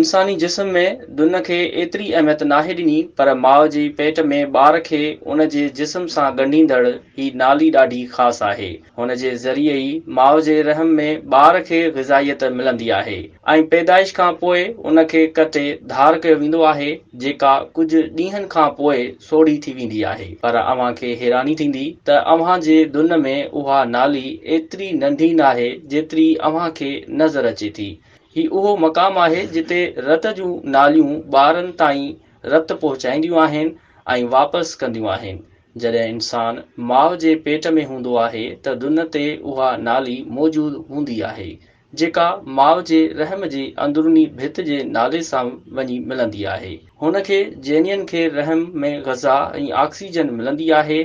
انساني جسم ۾ دن کي ايتري اهميت ناهي ڏني پر ماء جي پيٽ ۾ ٻار کي ان جي جسم سان ڳنڍيندڙ هي نالي ڏاڍي خاص آهي. هن جي ذريعي ئي ماء جي رحم ۾ ٻار کي غذائيت ملندي آهي ۽ پيدائش کان پوء ان کي ڪٽي ڌار ڪيو ويندو آهي جيڪا ڪجهه ڏينهن کان پوء سوڙهي ٿي ويندي آهي پر اوهان کي حيراني ٿيندي ته اوهان جي دن ۾ اها نالي ايتري ننڍي ناهي جيتري اوهان کي نظر اچي ٿي. هي اهو مقام آهي جتي رت جون ناليون ٻارن تائين رت پهچائينديون آهن ۽ واپس ڪنديون آهن. جڏهن انسان ماء جي پيٽ ۾ هوندو آهي ته دن تي اها نالي موجود هوندي آهي، جيڪا ماء جي رحم جي اندروني ڀت جي نالي سان وڃي ملندي آهي. هن کي جينين کي رحم ۾ غذا ۽ آڪسيجن ملندي آهي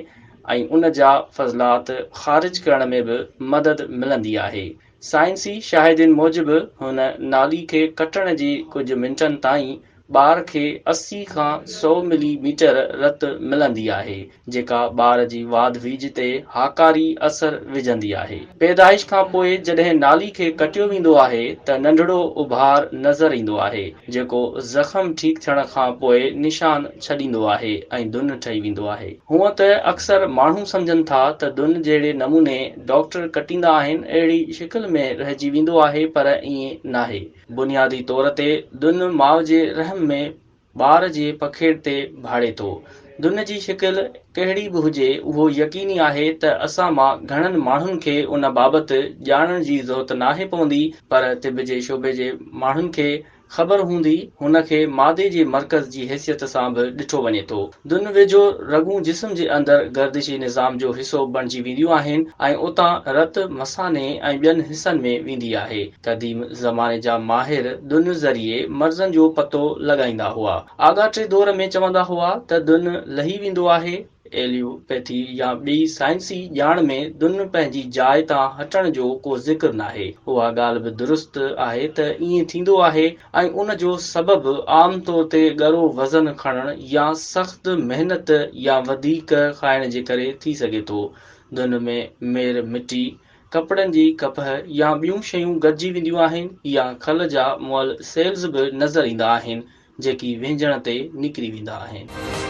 ۽ ان جا فضلات خارج ڪرڻ ۾ به مدد ملندي آهي. سائنسي شاهدين موجب هن نالي کي ڪٽڻ جي ڪجهه منٽن تائين ٻار کي 80 کان سئو ملي ميٽر رت ملندي آهي، جيڪا ٻار جي واڌ ويجهه تي هاڪاري اثر وجهندي آهي. پيدائش کان پوء جڏهن نالي کي ڪٽيو ويندو آهي ته ننڍڙو اڀار نظر ايندو آهي، جيڪو زخم ٺيڪ ٿيڻ کان پوء نشان ڇڏيندو آهي ۽ دن ٺهي ويندو آهي. هونء ته اڪثر ماڻهو سمجهن ٿا ته دن جهڙي نموني ڊاڪٽر ڪٽيندا آهن اهڙي شڪل ۾ رهجي ويندو آهي پر ائين ناهي. بنيادي طور تي دن ماء جي رحم ۾ ٻار جي پکيڙ تي ڀاڙي ٿو. دن جي شڪل ڪهڙي به هجي اهو يقيني آهي ته اسان مان گهڻن ماڻهن کي ان بابت ڄاڻڻ جي ضرورت ناهي پوندي پر طب جي شعبي جي ماڻهن کي خبر هوندي هن کي مادي جي مرڪز جي حيثيت سان به ڏٺو وڃي ٿو. دن ويجهو رڳون جسم جي اندر گردشي نظام جو حصو بڻجي وينديون آهن ۽ اتان رت مثاني ۽ ٻين حصن ۾ ويندي آهي. قديم زماني جا ماهر دن ذريعي مرضن جو پتو لڳائيندا هئا. آڳاٽي دور ۾ چوندا هئا ته دن لهي ويندو آهي. ايليوپيٿي يا ٻي سائنسي ڄاڻ ۾ دن پنهنجي جاء تان هٽڻ جو ڪو ذڪر ناهي. اها ڳالهه به درست آهي ته ائين ٿيندو آهي ۽ ان جو سبب عام طور تي ڳرو وزن کڻڻ يا سخت محنت يا وڌيڪ کائڻ جي ڪري ٿي سگهي ٿو. دن ۾ مير مٽي، ڪپڙن جي ڪپهه يا ٻيون شيون گڏجي وينديون آهن يا کل جا مئل سيلز به نظر ايندا آهن جيڪي وهنجڻ تي نڪري ويندا آهن.